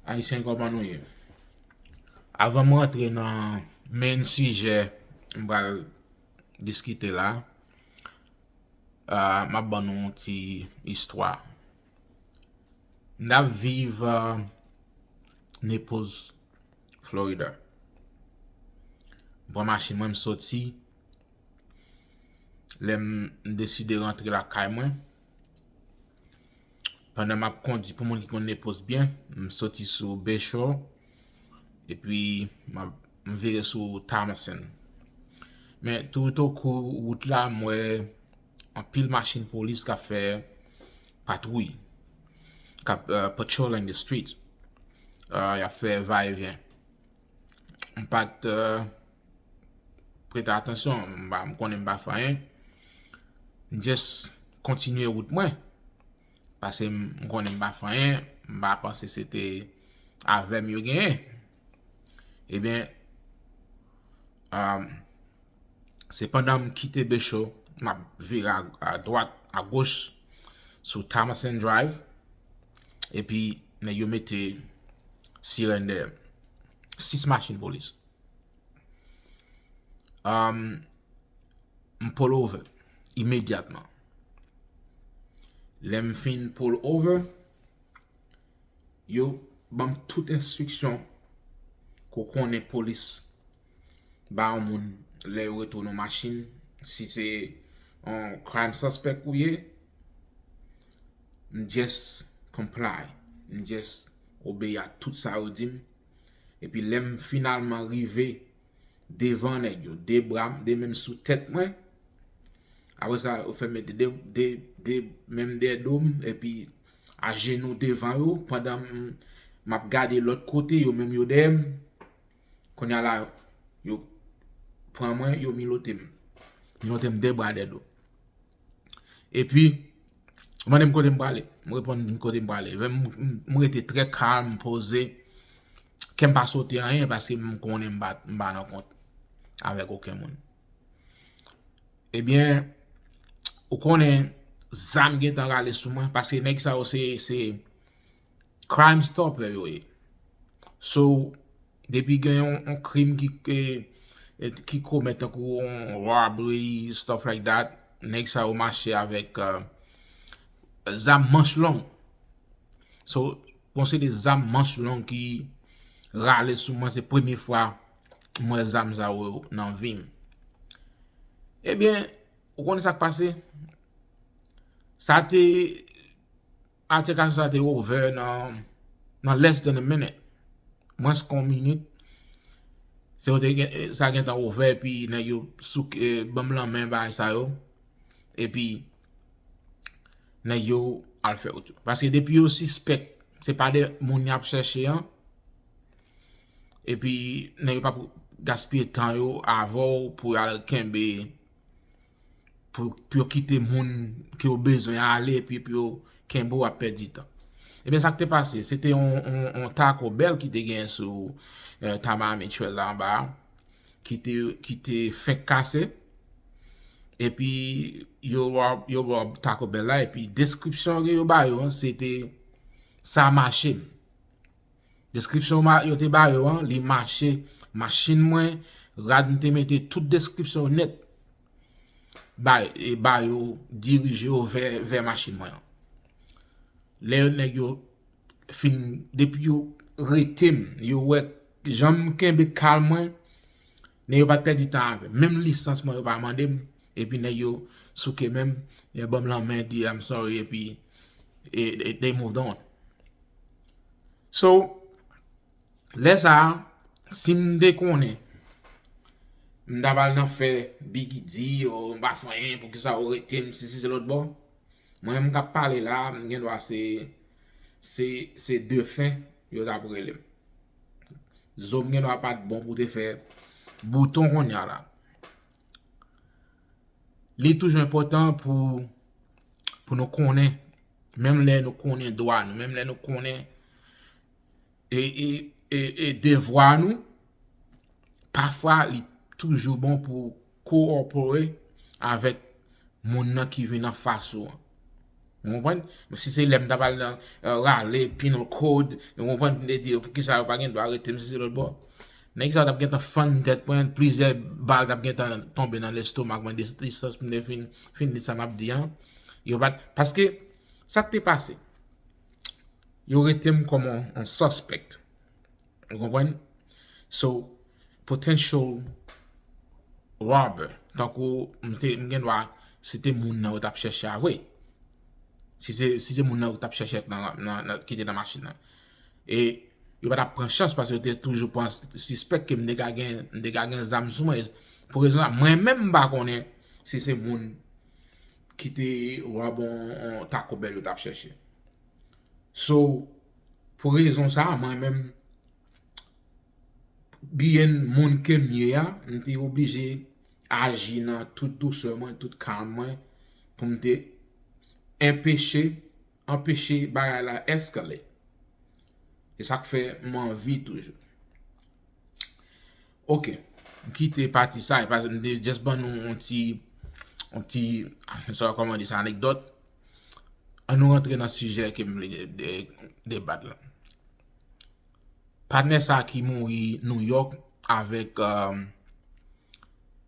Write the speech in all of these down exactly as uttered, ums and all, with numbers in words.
Ayisyen, kòman nou ye? Avan m rantre nan main sijè m pral diskite la, ah, m ap ban nou yon ti istwa. M t ap viv, ah, Naples, Florida. M pran machin mwen, m soti. Lè m deside rantre lakay mwen, pandan m ap kondui, pou moun ki konn Naples byen, m soti sou Bayshore, epi m ap, m vire sou Thomasson. Men, toutokou wout la, m wè anpil machin polis k ap fè patwouy, k ap, euh, patrolling the street. Euh, y ap fè va e vyen. M pa t, euh, prete atansyon, m pa, m konnen m pa fè anyen. M just kontinye wout mwen. Paske m, m konnen m pa fè anyen, m pa panse se te avè m yo genyen. Ebyen, um, se pandan m kite Bayshore, m ap vire a, a dwat, a goch, sou Thomasson Drive, epi nèg yo mete sirèn dèyè m. Sis machin polis. Um, m pull over imedyatman. Lè m fin pull over, yo ban m tout enstriksyon ke w konnen polis ba yon moun lè yo retounen yon machin. Si se yon crime suspect ou ye, m just comply. M just obeyi a tout sa yo di m. Epi lè m finalman rive devan nèg yo, de bra m, de men m sou tèt mwen. Apre sa, yo fè m mete de, de, de men m dèyè do m, epi ajenou devan yo, pandan m, m ap gade lòt kote, yo menm yo dèyè m. Kounye a la, yo pran mwen, yo milote m. Milote m de bra dèyè do. Epi, yo mande m kote m prale. M reponn kote m prale. Men m, m, m rete trè kalm, poze. Kè m pa sote anyen paske m konnen m pa, m pa nan kont avèk okenn moun. Ebyen, ou konnen zam gentan rale sou mwen paske nèg sa yo se, se Crime Stopper yo ye. So, depi gen yon, yon krim ki, ki, ki komèt tankou yon robbery, stuff like that, nèg sa yo mache avèk, euh, zam manch long. So, bon, se de zam manch long ki rale sou mwen, se premye fwa m wè zam sa yo nan vi m. Ebyen, ou konnen sa k pase? Sa te, altèkasyon sa te over nan, nan less than a minute. Mwens ke yon minit, se yo te gen, sa gentan over, epi nèg yo souke, ban m lanmen, bagay sa yo. Epi, nèg yo al fè wout yo. Paske depi yo sispèk, se pa de moun y ap chèche an, epi nèg yo p ap gaspiye tan yo avè w pou y al kenbe, pou, pou yo kite moun ke yo bezwen ale, epi pou yo kenbe w ap pèdi tan. Ebyen, sa k te pase, se te yon, yon, yon Taco Bell ki te genyen sou, eh, Tamami Trail la anba a, ki te, ki te fenk kase. Epi, yo rob, yo rob Taco Bell la, epi deskripsyon ke yo ba yo an, se te sa mache m. Deskripsyon ma-, yo te ba yo an, li mache machin mwen, rad m te mete, tout deskripsyon yo nèt. Ba, e ba yo, dirije yo vè, vè machin mwen an. Lè yo, nèg yo fin, depi yo rete m, yo wè jan m kenbe kalm mwen, nèg yo pa t pèdi tan avè m. Menm lisans mwen, yo pa mande m. Epi nèg yo souke men m, yo ban m lanmen, di, "I'm sorry," epi e, e, they moved on. So, lè sa a, si m te konnen, m t ap al nan fè Biggie di, "Oh, m pa fè anyen, poukisa ou rete m, si, si, se lòt bò?" Mwen menm k ap pale la, m gen dwa se, se, se defen yo t ap rele m. Zo m gen dwa pa t bon pou te fè bouton kounye a la. Li toujou enpòtan pou, pou nou konnen, menm lè nou konnen dwa nou, menm lè nou konnen e, e, e, e devwa nou, pafwa li toujou bon pou kowopere avèk moun nan ki vin anfas ou an. Ou konprann? Si se lè m ta pral nan, eh, rale penal code, ou konprann, m te di yo, poukisa yo pa gen dwa arete m si se lòt bò? Nèg sa yo t ap gentan fann tèt mwen, plizyè bal t ap gentan tonbe nan lestomak mwen, distans pou m te fin, fin di sa m ap di an. Yo pa t, paske, sa k te pase? Yo rete m kòm yon, yon suspect. Ou konprann? So, potential robber. Tankou, m se, m gen dwa, se te moun nan yo t ap chèche a vre. Si se, si se moun nan yo t ap chèche nan, nan, nan, ki te nan machin nan. E yo pa t ap pran chans paske yo te toujou pran sispèk ke m te ka gen, m te ka gen zam sou mwen. Pou rezon sa, mwen menm m pa konnen si se moun ki te rob yon, yon Taco Bell yo t ap chèche. So, pou rezon sa, mwen menm, byen moun ke m ye a, m te oblije aji nan tout dousè mwen, tout kalm mwen, pou m te enpeche, anpeche bagay la escalate. E sa k fè m anvi toujou. Ok, m kite pati sa, e pa, m te just ban nou yon ti, yon ti, sa kòman di sa, anekdòt. An nou rantre nan sijè ke m vle de, de, debat la. Patnè sa ki mouri New York avèk, um,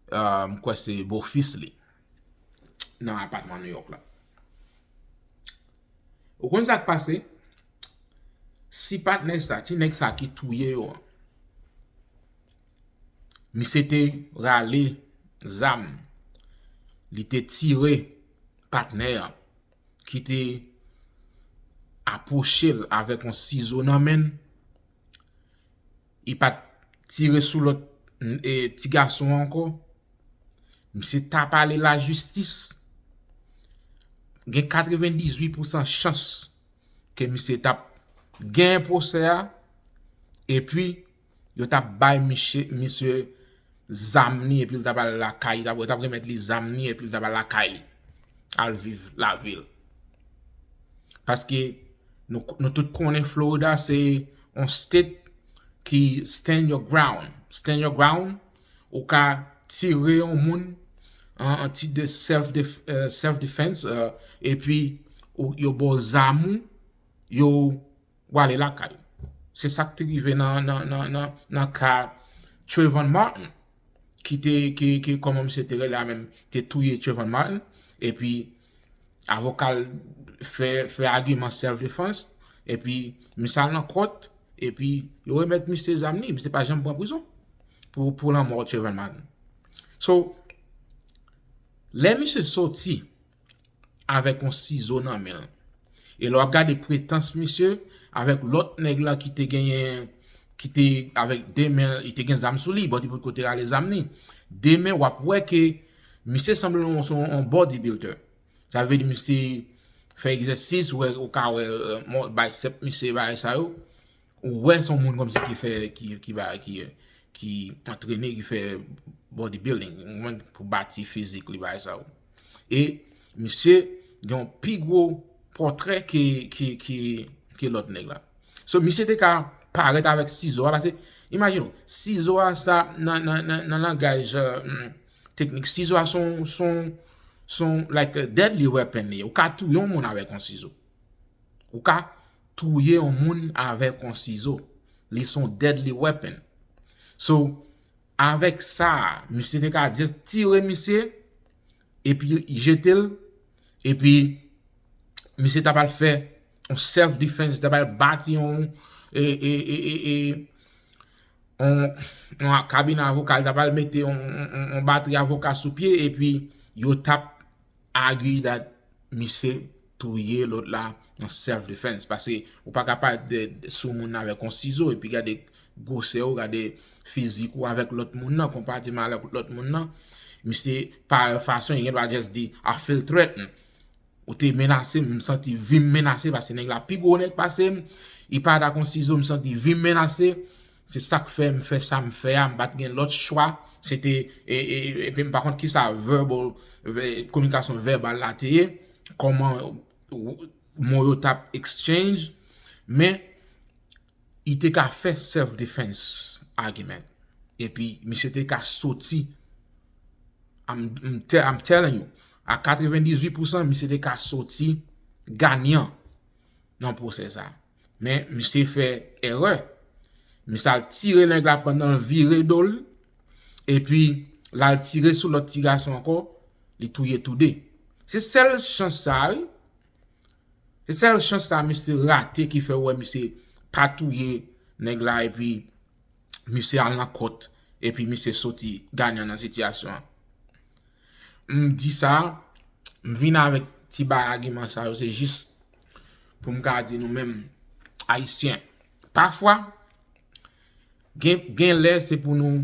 um, m kwè se bofis li nan apatman New York la. Ou konn sa k pase? Si patnè sa, ti nèg sa ki touye yo an, misye te rale zam, li te tire patnè an, ki te apwoche l avèk yon sizo nan men l, li pa t tire sou lòt, e, ti gason an ankò, misye t ap ale lajistis, gen katrevendizuit pousan chans ke misye t ap genyen pwosè a, epi yo t ap bay misye, misye zam li, epi l t ap al lakay, t ap, yo t ap remèt li zam li, epi l t ap al lakay li, al viv lavi l. Paske nou, nou tout konnen Florida se yon state ki stand your ground. Stand your ground, ou ka tire yon moun an, an tit de self def-, eh, self defense, eh, epi ou, yo ba w zam ou, yo w ale lakay. Se sa k te rive nan, nan, nan, nan, nan ka Trayvon Martin, ki te, ki, ki, kòman misye te rele a menm, te touye Trayvon Martin, epi avoka l fè, fè agiman self defense, epi misye al nan kòt, epi yo remèt misye zam li, misye pa janm pran prizon pou, pou lanmò Trayvon Martin. So, lè misye soti avèk yon sizo nan men l. E lè w ap gade pretans misye avèk lòt nèg la ki te genyen, ki te avèk de men, li te gen zam sou li, bò di bòt kote rale zam li. De men, w ap wè ke misye sanble yon, yon, yon bodybuilder. Sa vle di misye fè egzèsis, ou wè, ou ka wè, eh, mo-, bicep misye, bagay sa yo. Ou wè se yon moun kòmsi ki fè, ki, ki ba, ki, ki antrene, ki fè bodybuilding, ou konprann, pou bati fizik li, bagay sa yo. E misye gen yon pi gwo pòtrè ke, ke, ke, ke lòt nèg la. So, misye te ka parèt avèk sizo a, paske, imajine w, sizo a sa, nan, nan, nan, nan langaj, eh, teknik, sizo a se yon, se yon, se yon, like, a deadly weapon li ye. Ou ka touye yon moun avèk yon sizo. Ou ka touye yon moun avèk yon sizo. Li se yon deadly weapon. So, avèk sa, misye te ka just tire misye, epi jete l, epi misye t ap al fè yon self defense, t ap al bati yon, e, e, e, e, e, yon, yon kabinè avoka, li t ap al mete yon, yon, yon, yon batri avoka sou pye, epi yo t ap argue that misye touye lòt la nan self defense. Paske ou pa ka parèt de, de, sou moun nan avèk yon sizo, epi gade gwosè ou, gade fizik ou avèk lòt moun nan, konpareman avèk lòt moun nan. Misye, pa fason, li gen dwa just di, "I feel threatened." Ou te menase m, m santi vi m menase, paske nèg la pi gwo nèg pase m, li parèt ak yon sizo, m santi vi m menase. Se sa k fè m fè sa m fè a, m pa t gen lòt chwa. Se te, e, e, epi m pa konn kisa verbal, vè-, kominikasyon vèbal la te ye, kòman w-, mo yo t ap exchange, men li te ka fè self defense argument. Epi misye te ka soti, I'm, I'm, te-, I'm telling you, a katrevendizuit pousan, misye te ka soti ganyan nan pwosè sa. Men misye fè erè. Misye al tire nèg la pandan l vire do l, epi l al tire sou lòt ti gason ankò, li touye tou de. Se sèl chans sa a, wi. Se sèl chans sa a misye rate ki fè w wè misye pa touye nèg la, epi misye al nan kòt, epi misye soti ganyan nan sitiyasyon an. M di sa, m vin avèk ti bay agiman sa yo, se jis pou m ka di nou menm Ayisyen. Pafwa, gen, gen lè se pou nou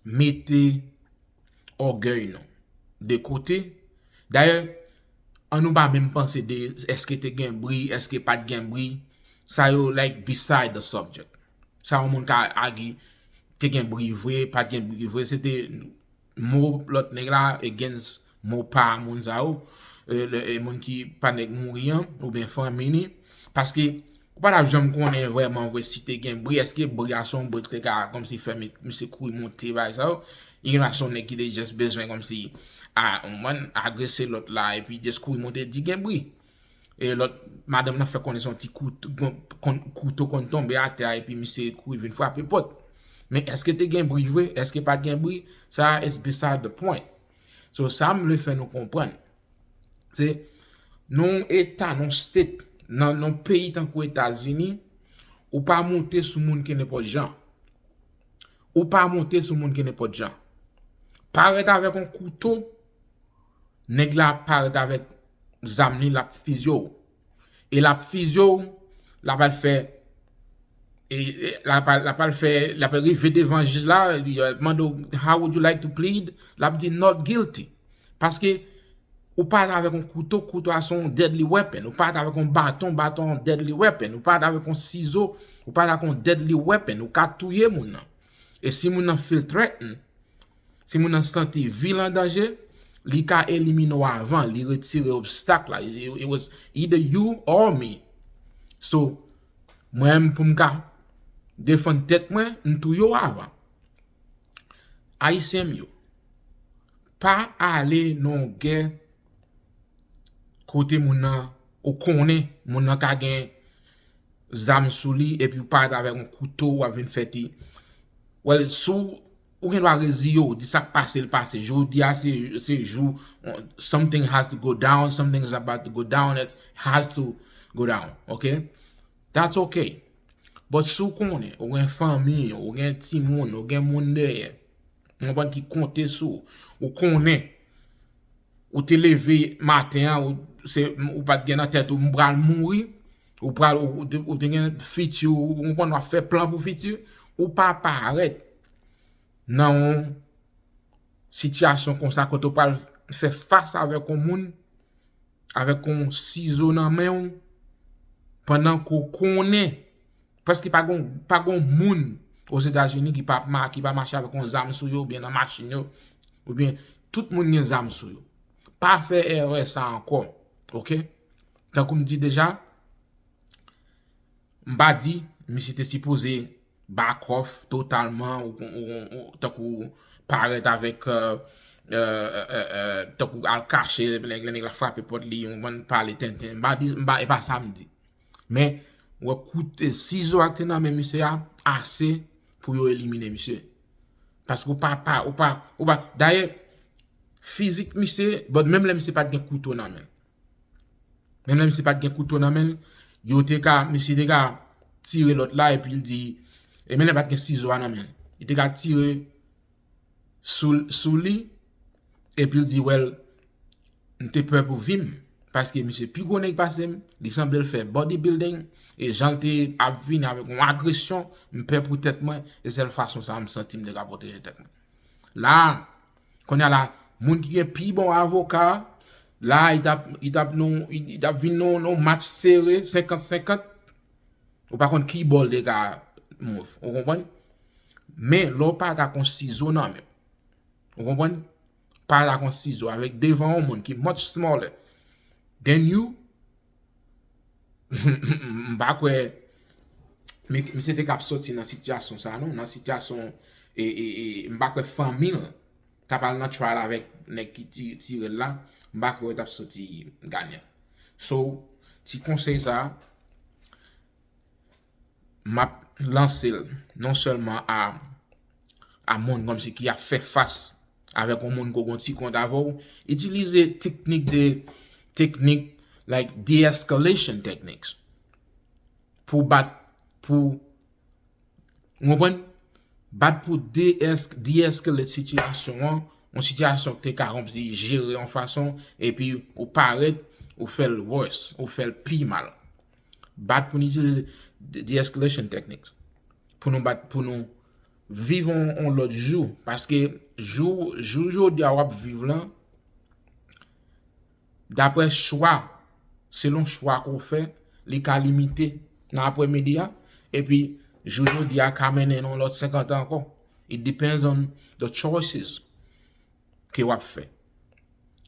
mete ògèy nou de kote. Dayè, an nou pa menm panse de èske te gen bri, èske pa t gen bri. Sa yo, like, beside the subject. Sa yon moun ka agi, te gen bri vre, pa t gen bri vre. Se te mo lòt nèg la against mo pa moun sa yo, e, le, e moun ki pa nèg mouri an, oubyen fanmi li. Paske, ou pa t ap janm konnen vrèman vre si te gen bri, èske bri a se yon bri ki te ka kòmsi fè mi-, misye kouri monte bagay sa yo. Li gen dwa se yon nèg ki te just bezwen kòmsi, a, ou konprann, agrese lòt la, epi just kouri monte di gen bri. E lòt, madanm nan fè konnen se yon ti kout-, kon-, kon-, kouto konn tonbe atè a, epi misye kouri vin frape pòt. Men èske te gen bri vre? Èske pa t gen bri? Sa, it's beside the point. So, sa m vle fè nou konprann, se nan yon eta, nan yon state, nan, nan yon peyi tankou Etazini, ou pa monte sou moun ki nenpòt jan. Ou pa monte sou moun ki nenpòt jan. Parèt avèk yon kouto, nèg la parèt avèk zam li, l ap fizye w. E l ap fizye w, l ap al fè, e, e, l ap al, l ap al fè, l ap rive devan jij la, li, euh, mande w, "How would you like to plead?" L ap di, "Not guilty." Paske ou pa t avèk yon kouto, kouto a se yon deadly weapon. Ou pa t avèk yon baton, baton a yon deadly weapon. Ou pa t avèk yon sizo, ou pa t avèk yon deadly weapon. Ou ka touye moun nan. E si moun nan feel threatened, si moun nan santi vi l an danje, li ka elimine w avan, li retire obstak la. It, it was either you or me. So, mwen menm pou m ka defann tèt mwen, m touye w avan. Ayisyen m yo, pa ale nan yon gè kote moun nan, ou konnen moun nan ka gen zam sou li, epi ou parèt avèk yon kouto, w ap vin fè ti. Well, si w, ou gen dwa reziye w, di sa k pase, l pase. Jodi a, se, se jou, something has to go down, something is about to go down, it has to go down, ok? That's ok. But si w konnen, ou gen fanmi, ou gen timoun, ou gen moun dèyè, ou konprann, ki konte sou ou, ou konnen, ou te leve maten an, ou, se, ou pa t gen nan tèt ou, "M pral mouri," ou pral, ou, ou te, ou te gen fiti, ou, ou konprann, w ap fè plan pou fiti, ou pa parèt nan yon sitiyasyon konsa kote w pral fè fas avèk yon moun, avèk yon sizo nan men w, pandan ke w konnen, prèske pa gon, pa gon moun Ozetazini ki pa ma-, ki pa mache avèk yon zam sou yo, oubyen nan machin yo, oubyen tout moun gen zam sou yo. Pa fè erè sa ankò, ok? Tankou m di deja, m pa di misye te sipoze back off totalman, ou, ou, ou, ou, tankou parèt avèk, euh, euh, euh, euh, euh, tankou al kache, lè, lè nèg la frape pòt li, ou konn pale tenten. M pa di, m pa, e pa sa m di. Men, wè kout, e, sizo a ki te nan men misye a, ase pou yo elimine misye. Paske ou pa, pa, ou pa, ou pa, dayè, fizik misye, but menm lè misye pa t gen kouto nan men l. Menm lè misye pa t gen kouto nan men l, yo te ka, misye te ka tire lòt la, epi l di, e menm lè pa t gen sizo a nan men l. Li te ka tire sou, sou li, epi l di, well, m te pè pou vi m, paske misye pi gwo nèg pase m, li sanble l fè bodybuilding, e jan l te ap vini avèk yon agresyon, m pè pou tèt mwen, e sèl fason sa a m santi m te ka pwoteje tèt mwen. La, kounye a la, moun ki gen pi bon avoka, la, li t ap, li t ap nou, li t ap vin nou, nou match sere, senkant senkant. Ou pa konn ki bò l te ka move, ou konprann? Men, lè w parèt ak yon sizo nan men w, ou konprann? Parèt ak yon sizo avèk devan yon moun ki much smaller than you, m pa kwè mi-, misye te ka ap soti nan sitiyasyon sa a, non, nan sitiyasyon, e, e, e, m pa kwè fanmi l t ap al nan trial avèk nèg ki ti-, tire l la, m pa kwè yo t ap soti ganyan. So, ti konsèy sa a, m ap lanse l non sèlman a, a moun kòmsi ki ap fè fas avèk yon moun ki gen yon ti kont avè w, itilize teknik de, teknik, like, de-escalation techniques pou bat, pou, ou konprann? Bat pou de-, de-escalate sitiyasyon an, yon sitiyasyon ki te ka kòmsi jere yon fason, epi ou parèt, ou fè l worse, ou fè l pi mal. Bat pou nou itilize de-, de-escalation techniques. Pou nou bat, pou nou viv yon, yon lòt jou. Paske jou, jou jodi a w ap viv lan, daprè chwa, selon chwa ke w fè, li ka limite nan aprèmidi a. Epi, jou jodi a ka mennen nan yon lòt senkant an ankò. It depends on the choices ke w ap fè.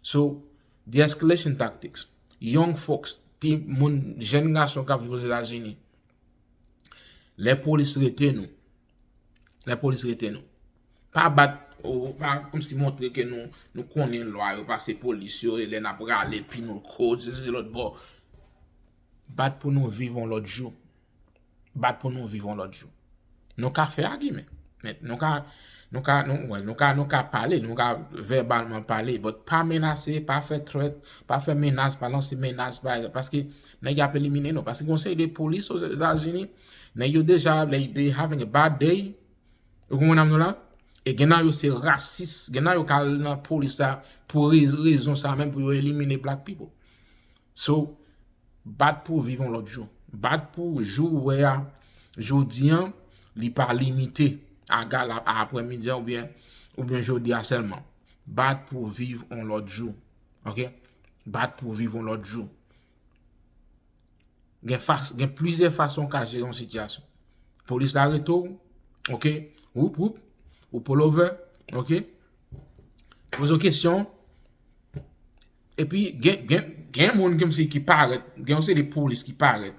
So, de-escalation tactics. Young folks, ti moun, jèn gason k ap viv Ozetazini. Lè polis rete nou. Lè polis rete nou. Pa bat, ou, pa kòmsi montre ke nou, nou konnen lwa yo, pase polis yo, e lè n ap rale, pi nou koz, se lòt bò. Bat pou nou viv yon lòt jou. Bat pou nou viv yon lòt jou. Nou ka fè agiman. Men nou ka, nou ka, nou, wè, nou ka, nou ka pale, nou ka vèbalman pale, but pa menase, pa fè threat, pa fè menas, pa lanse menas, pa, paske nèg y ap elimine nou. Paske gon seri de polis Ozetazini, nèg yo deja, they, they having a bad day. Ou konprann m la? E gen nan yo se rasis, gen nan yo ka al nan polis la pou re-, rezon sa menm, pou yo elimine black people. So, bat pou viv yon lòt jou. Bat pou jou ou wè a, jodi an, li pa limite a gala a aprèmidi an oubyen, oubyen jodi a sèlman. Bat pou viv yon lòt jou. Ok? Bat pou viv yon lòt jou. Gen fas-, gen plizyè fason w ka jere yon sitiyasyon. Polis la rete w, ok? Woup, woup, ou pull over, ok? Poze w kesyon. Epi, gen, gen, gen moun kòmsi ki parèt, gen yon seri de polis ki parèt,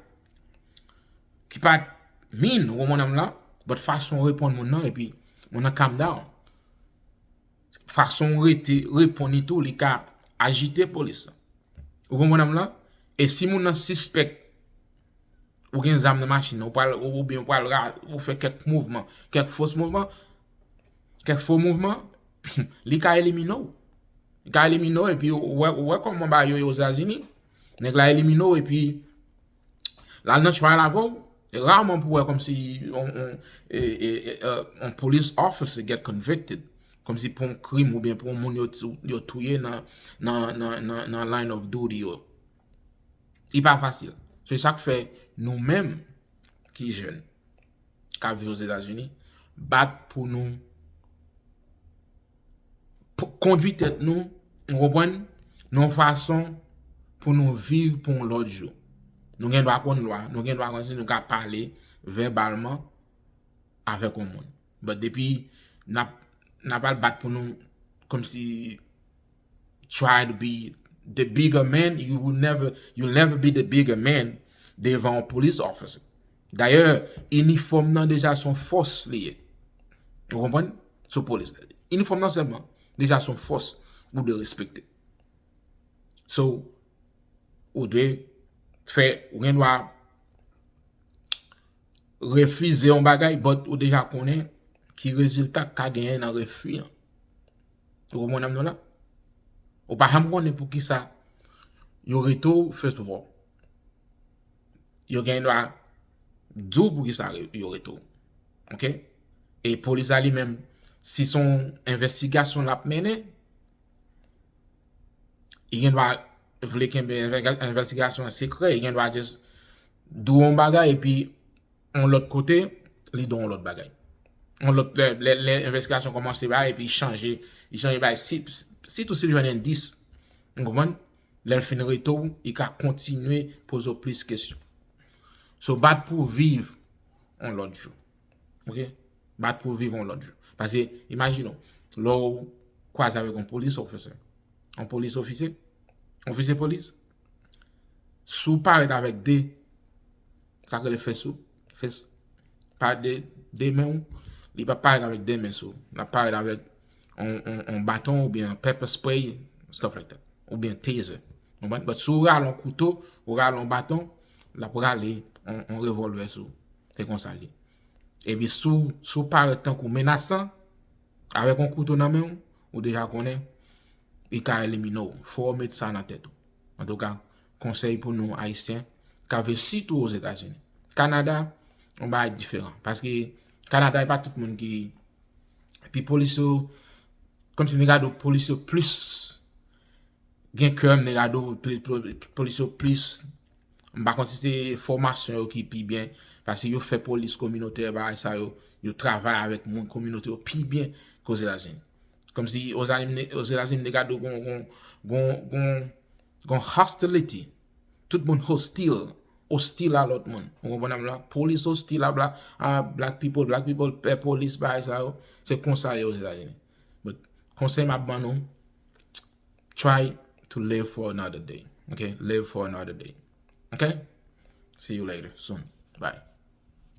ki pa t mean, ou konprann m la, but fason w reponn moun nan, epi moun nan calm down. Fason w rete, reponn li tou, li ka ajite polis la. Ou konprann m la? E si moun nan sispèk ou gen zam nan machin nan, ou pral, ou, oubyen ou pral ra-, ou fè kèk mouvman, kèk fos mouvman, kèk fo mouvman, li ka elimine w. Li ka elimine w, epi ou wè, ou wè kòman bagay yo ye Ozetazini. Nèg la elimine w, epi l al nan trial avè w. E raman pou wè kòmsi on, on, e, e, e, e, on police officer get convicted. Kòmsi pou yon krim oubyen pou yon moun yo tou-, yo touye nan, nan, nan, nan, nan line of duty yo. Li pa fasil. Se sa k fè nou menm ki jèn, k ap viv Ozetazini, bat pou nou p-, kondui tèt nou, ou konprann, nan yon fason pou nou viv pou yon lòt jou. Nou gen dwa konn lwa, nou gen dwa konn si nou ka pale vèbalman avèk yon moun. But depi n ap, n ap al bat pou nou kòmsi try to be the bigger man, you will never, you'll never be the bigger man devan yon police officer. Dayè, inifòm nan deja se yon fòs li ye. Ou konprann? Sou polis la. Inifòm nan sèlman, deja se yon fòs ou dwe respekte. So, ou dwe fè, ou gen dwa refize yon bagay, but ou deja konnen ki rezilta k ka genyen nan refi an. Ou konprann m nan la? Ou pa janm konnen poukisa yo rete w, first of all. Yo gen dwa di w poukisa re-, yo rete w. Ok? E polis la li menm, si se yon envestigasyon l ap mennen, li gen dwa vle kenbe enve-, envestigasyon an sekrè, li gen dwa just di w yon bagay epi yon lòt kote, li di w yon lòt bagay. Yon lòt, lè, lè, lè envestigasyon kòmanse bay, epi li chanje, li chanje bay, si, sitou si l jwenn endis, ou konprann? Lè l fin rete w, li ka kontinye poze w plis kesyon. So, bat pou w viv yon lòt jou. Ok? Bat pou w viv yon lòt jou. Paske, imajine w, lè w kwaze avèk yon polis officer, yon polis ofisye, ofisye polis, si w parèt avèk de, sa k rele fist ou, fist, pa de, de men w, li p ap parèt avèk de men sou w. L ap parèt avèk yon, yon, yon baton oubyen yon pepper spray, stuff like that. Oubyen taser. Konprann? But si w rale yon kouto, ou rale yon baton, l ap rale yon, yon revòlvè sou ou. Se konsa l ye. Epi si w, si w parèt tankou menasan, avèk yon kouto nan men w, ou deja konnen, li ka elimine w. Fò w met sa nan tèt ou. Antouka, konsèy pou nou Ayisyen k ap viv sitou Ozetazini. Kanada, yon bagay diferan. Paske Kanada, e pa tout moun ki, epi polis yo, kòmsi m te gade w, polis yo plis gen kè, m te gade w, pli- pli- polis yo plis, m pa konn si se fòmasyon yo ki pi byen, paske yo fè polis kominotè, bagay sa yo, yo travay avèk moun kominote yo pi byen ke Ozetazini. Kòmsi Ozetazini, m te gade w gon, gon, gon, gon, gon hostility. Tout moun hostil, ostil a lòt moun. Ou konprann m la? Polis ostil a black, a black people, black people pè polis, bagay sa yo. Se konsa ye Ozetazini. But konsèy m ap ban nou, try to live for another day. Okay? Live for another day. Okay? See you later, soon. Bye.